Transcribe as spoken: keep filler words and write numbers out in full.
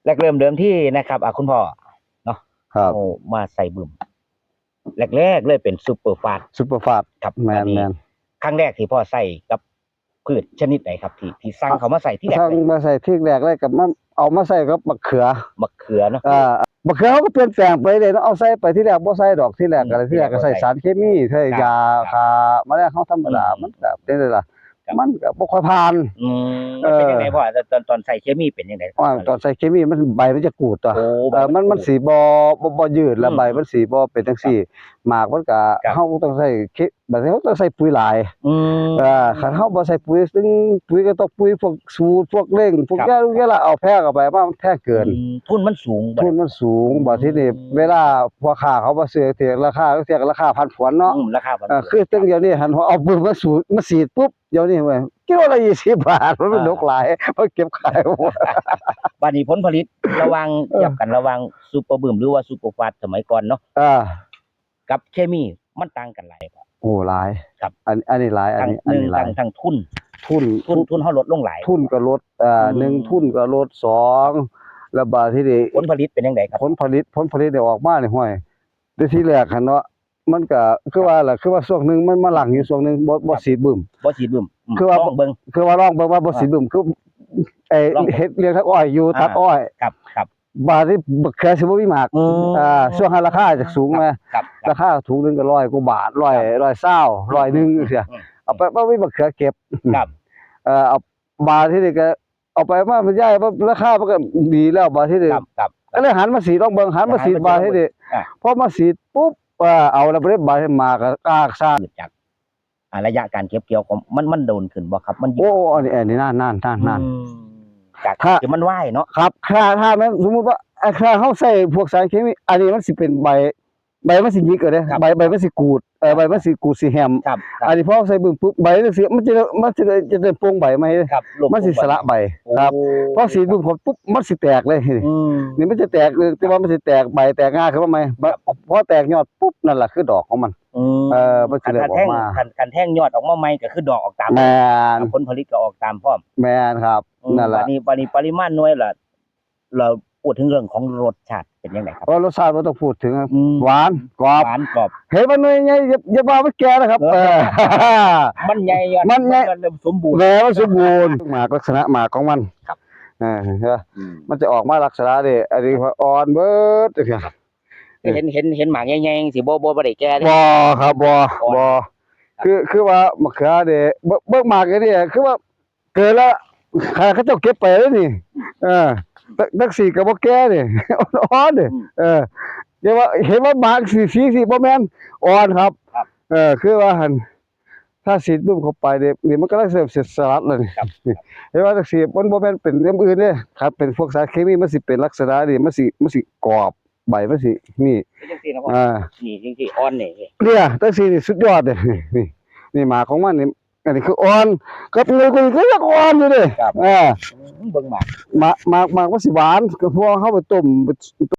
แรกเริ่มเดิมทีนะครับ อ่ะ คุณพ่อเนาะ ครับ เอามาใส่บึ้ม แรกๆเลยเป็นซูเปอร์ฟาสต์ ซูเปอร์ฟาสต์ ครับ แม่น อันนี้ แม่น ครั้งแรกที่พ่อใส่กับพืชชนิดไหนครับ ที่ ที่สั่งเขามาใส่ที่แรกเลย สั่งมาใส่ที่แรกเลยกับมันเอามาใส่กับบักเขือ บักเขือเนาะ อ่า บักเขือเขาก็เปลี่ยนแปลงไปเลยเนาะ เอาใส่ไปที่แรกบ่ใส่ดอก ที่แรก อืม อะไร ที่แรกก็ใส่ ที่แรกบ่ใส่ สารเคมี ใส่ ครับ ยา ครับ ฆ่าแมลงเขาธรรมดา อืม มันก็เป็นเลยล่ะ ครับ มันก็บ่ค่อยผ่าน อืม เออ มันเป็นยังไงพ่อ ตอน ตอน ตอนใส่เคมีเป็นยังไง อ่า ตอนใส่เคมีมันใบมันจะกูดตัว โอ้ เออ มัน ใบมันกูด มันสีบ่ บ่ บ่ยืด แล้ว อืม ใบมันสีบ่เป็นจังซี่ ครับ หมากมันก็ ครับ เฮาต้องใส่เค บัดนี้เฮาต้องใส่ปุ๋ยหลาย อืม เออ คันเฮาบ่ใส่ปุ๋ย ซึ่งปุ๋ยก็ต้องปุ๋ยพวกสูตร พวกเร่ง พวก ครับ ยา ยาละ เอาแพงเข้าไป มามันแพงเกิน อืม ทุนมันสูง ทุนมันสูง อืม บัดทีนี้เวลาพ่อค้าเขามาซื้อเทื่อราคา เทื่อราคาผันผวนเนาะ อืม ราคาผันผวน เออ คือจั่งเดี๋ยวนี้หันเอาบึ้มมาสูด มาฉีดปุ๊บ เดี๋ยวนี้เว้ย กิโลละยี่สิบบาท มันเป็น อ่า ดอกหลาย มันเก็บขายบ่ บัดนี้ผลผลิตระหว่าง เออ เทียบกันระหว่างซูเปอร์บึ้มหรือว่าซูเปอร์ฟาสต์สมัยก่อนเนาะ อ่า กับเคมีมันต่างกันหลายบ่ โอ้ หลาย ครับ อัน อันนี้หลาย อันนี้ ทั้ง อันนี้ หนึ่ง หลาย ทั้ง ทั้งทุน ทุน ทุน ทุนเฮาลดลงหลาย ทุนก็ลด เอ่อ อืม หนึ่ง ทุนก็ลด สอง แล้วบาดทีนี้ ผลผลิตเป็นจั่งใดครับ ผลผลิต ผลผลิตเนี่ยออกมาเนี่ย ห้วย แต่ทีแรกหั่นเนาะ มันก็คือว่าล่ะ คือว่าช่วงหนึ่งมันมาหลั่งอยู่ช่วงหนึ่ง บ่ บ่ ครับ ฉีดบึ้ม บ่ฉีดบึ้ม อืม คือว่า ลองเบิ่ง คือว่าลองเบิ่งว่าบ่ อ่า ฉีดบึ้ม คือ เอ่อ ลองเบิ่ง เฮ็ดเลี้ยงทั้งอ้อยอยู่ อ่า ตัดอ้อย ครับ ครับ บาดนี้บักเขือสิบ่มีหมาก อืม อ่า ช่วงนั้นราคาจะสูง ครับ นะ ครับ ครับ ราคาถุงหนึ่งก็ร้อยกว่าบาท ร้อย ครับ ร้อยซาว อืม ร้อยหนึ่ง อืม จังซี้ อืม เอาไป บ่มีบักเขือเก็บ ครับ เอ่อ เอา บาดทีนี้ก็เอาไปมามันย้าย ราคามันก็ดีแล้ว บาดทีนี้ ครับ ครับ ก็เลยหันมาฉีดลองเบิ่ง หันมาฉีด หันมาฉีด บาดทีนี้ อ่ะ พอมาฉีดปุ๊บ เอ่อ เอาแล้ว บาดนี้หมากก็กากซ่า จาก อ่า ระยะการเก็บเกี่ยวของมัน มันโดนขึ้นบ่ครับ มัน โอ้ อันนี้ อันนี้นาน นาน นาน นาน อืม จาก ถ้า ที่มันไวเนาะ ครับ ถ้า ถ้าแม่นสมมุติว่า อ่า ถ้าเฮาใส่พวกสารเคมี อันนี้มันสิเป็นใบ ใบมันสิหยิกเอาเด้ ครับ ใบ ใบมันสิกูด เออ ใบมันสิกูดสิแหม ครับ ครับ อันนี้พอใส่บึ้มปุ๊บ ใบจั่งซี้ มันจะ มันจะ จะได้โป่งใบใหม่เด้ ครับ มันสิสละใบ โอ้ ครับ พอฉีดบึ้มเข้าปุ๊บ มันสิแตกเลย อืม นี่มันจะแตกเลย แต่ว่ามันสิแตกใบแตกง่าขึ้นมาใหม่ ครับ พอแตกยอดปุ๊บ นั่นล่ะคือดอกของมัน อืม เออ มันสิได้ออกมา คัน คันแทง คัน คันแทงยอดออกมาใหม่ก็คือดอกออกตาม แม่น ผลผลิตก็ออกตามพร้อม แม่นครับ อืม นั่นล่ะ บัดนี้ บัดนี้ปริมาณหน่วยล่ะ เราพูดถึงเรื่องของรสชาติเป็นจั่งใดครับ โอ้ รสชาติบ่ต้องพูดถึงครับ อืม หวาน กรอบ หวาน กรอบ เห็นมันหน่วยใหญ่ อย่า อย่าว่ามันแก่นะครับ เออ เออ มันใหญ่ยอด มันใหญ่ มันสมบูรณ์ แม่มันสมบูรณ์ หมากลักษณะหมากของมัน ครับ เออ เห็นปะ อืม มันจะออกมาลักษณะนี้ อันนี้อ่อนเบิดเลยครับ เห็น เห็น เห็นหมากใหญ่ๆ สิบ่ บ่ บ่ได้แก่เด้ บ่ครับ บ่ อ่อน บ่ ครับ คือ คือว่ามะเขือเนี่ย เบิ่ง เบิ่งหมากอย่างนี้ คือว่าเกิดแล้ว ขนาดเขาเจ้าเก็บไปแล้วนี่ เออ ตัก ตักสีก็บ่แก่นี่ อ่อนๆนี่ อืม เออ เดี๋ยวว่า เห็นว่าหมากสี สี สีบ่แม่น อ่อนครับ ครับ เออ คือว่าหั่น ถ้าฉีดบึ้มเข้าไปเนี่ย นี่มันกำลังเริ่มเสร็จสลัดแล้วนี่ ครับ เห็นว่าตักสีมันบ่แม่นเป็นอย่างอื่นเด้ ครับ เป็นพวกสารเคมี มันสิเป็นลักษณะนี่ มันสิ มันสิกรอบ ใบมันสิ นี่ เป็นจังซี่นะพ่อ อ่า นี่จังซี่อ่อนนี่ เนี่ย จังซี่นี่สุดยอดเลย นี่ นี่ นี่หมากของมันนี่ อันนี้คืออ่อน กับหน่วยกว่านี้ก็ยังอ่อนอยู่เด้ ครับ อ่า อืม เบิ่งหมาก หมาก หมาก หมากมันสิหวาน ก็เพราะว่าเฮาไปต้ม